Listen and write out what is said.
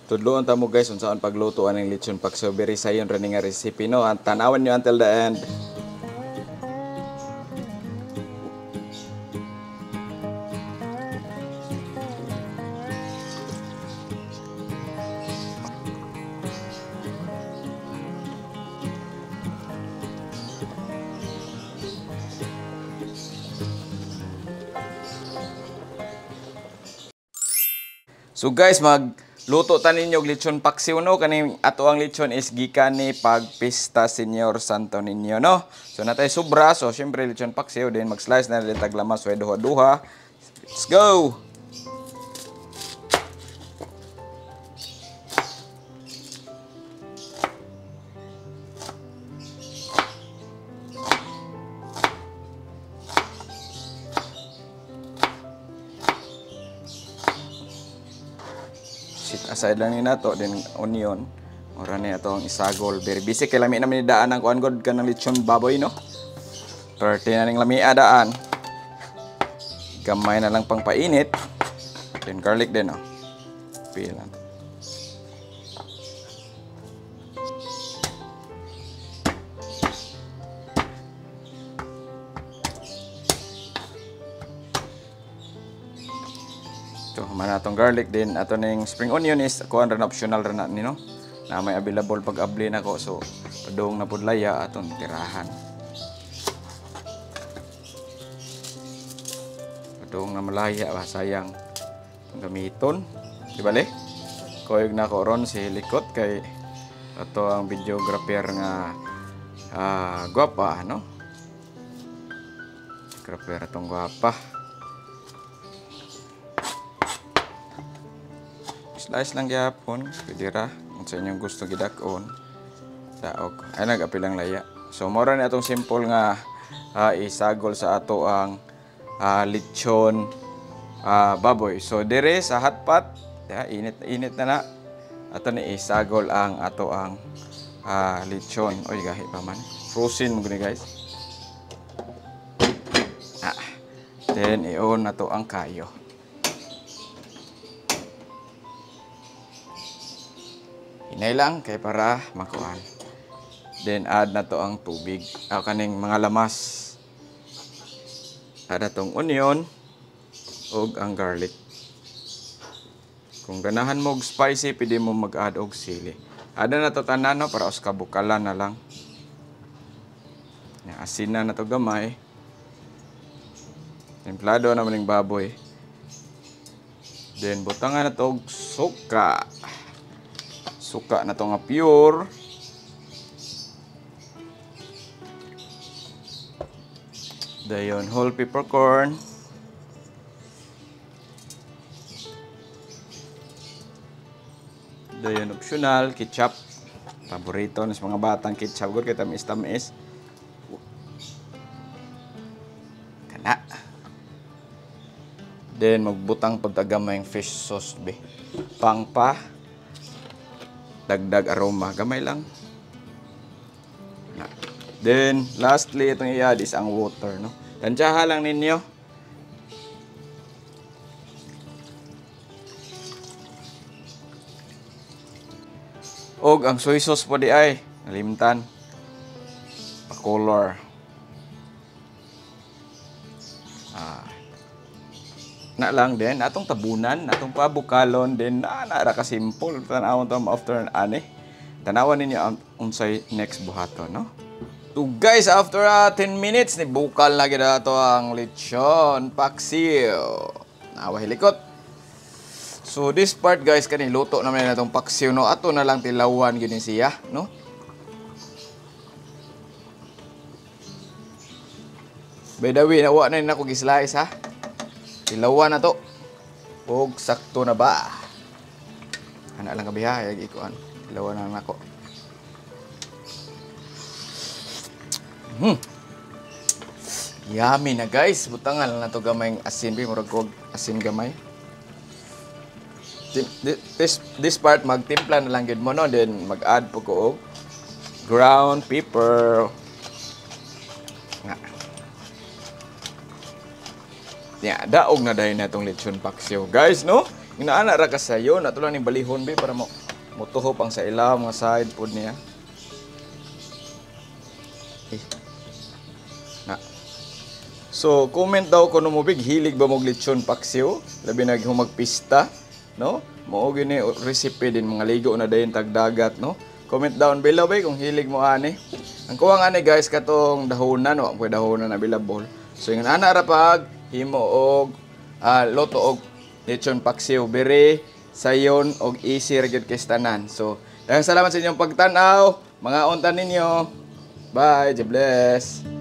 Tudloon ta mo guys unsaon pagluto aning lechon paksiw. Very sayon ra ni nga recipe, no. Ang tan-awan niyo until the end. So guys, magluto ta ninyo og lechon paksiw, no. Kaning ato ang lechon is gikan ni pagpista Señor Santo Niño, no. So natay sobra, so syempre lechon paksiw din mag-slice na din tag lamas, so duha-duha. Let's go. Sit aside lang ni nato then onion. Ora ni ato ang isagol. Very basic kay lami naman ni daan ang kuan god kanang lechon baboy, no. 30 na ning lami daan. Gamay na lang pang painit. Then garlic din, no. Pila. Ito, man atong garlic din. Ato ning spring onion is kuan ra na, optional ra na ni, no. Na may available pag abli nako, so padung na pud laya atong tirahan. Padung na malaya ba, sayang itong gamiton. Di ba le? Koyog na ko ron si Likot kay ato ang videographer nga gwapa, no? Videographer atong gwapa. Slice lang gyapon, pwede ra kung sa inyong gusto gidak-on. Daog. Ay nagapilang laya. So mora ni atong simple nga isagol sa ato ang lechon baboy. So dire sa hot pot, ya, init na na. Ato ni isagol ang ato ang lechon. Oy, gahi pa man. Frozen mo gani guys. Then i-on na to ang kayo. Hinay lang kay para makuan. Then add na to ang tubig. Kaning mga lamas. Add na tong onion ug ang garlic. Kung ganahan mo og spicy, pwede mo mag-add og sili. Add na to tanan, no, para os kabukalan na lang. Ya, asin na to gamay. Templado na maning baboy. Then butangan na to og suka. Suka na to nga pure. Dayon whole peppercorn. Dayon optional ketchup. Paborito ng mga batang ketchup gud kay tamis-tamis. Kana. Then magbutang pud ta gamay fish sauce be. Pangpa dagdag aroma, gamay lang. Na. Then lastly itong i-add is ang water, no. Tansyaha lang ninyo. Og ang soy sauce po di ay nalimtan. Pa-color. Na lang din atong tabunan, atong pabukalon din na ra ka simple. Tan-awon to after ani. Tan-awan ninyo ang unsay next buhaton, no? So guys, after 10 minutes ni bukal na gid ato ang lechon paksiw. Nawa hilikot. So this part guys kani luto naman na atong paksiw, no. Ato na lang tilawan gyud ni siya, no. By the way, nawa na nako gi-slice ha. Tilawan na to. Og sakto na ba? Ana lang gabi ha, ayag ikuan. Tilawan na nako. Yummy na guys. Butangan lang na to gamay asin bi, murag og asin gamay. This part magtimpla na lang gyud mo, no. Then mag-add po ko og ground pepper. Nga. Ya, daog na dahil na itong lechon paksiw guys, no? Inaana ra ka sayo, nato lang ning balihon be para mo motuhop ang sa ilawom nga side pod niya. Eh. Na. So, comment daw kung mo big hilig ba mo lechon paksiw, labi na magpista, no? Mao gini recipe din, mga ligo na dayon tagdagat, no? Comment down below ba kung hilig mo ani. Ang kuwang ani, guys, katong dahonan, wa ko dahonan available. So ingon ana ra pag himo og luto og lechon paksiw, bere sayon og easy ra gyud kay tanan. So, daghang salamat sa inyong pagtan-aw. Mga unta ninyo. Bye, God bless.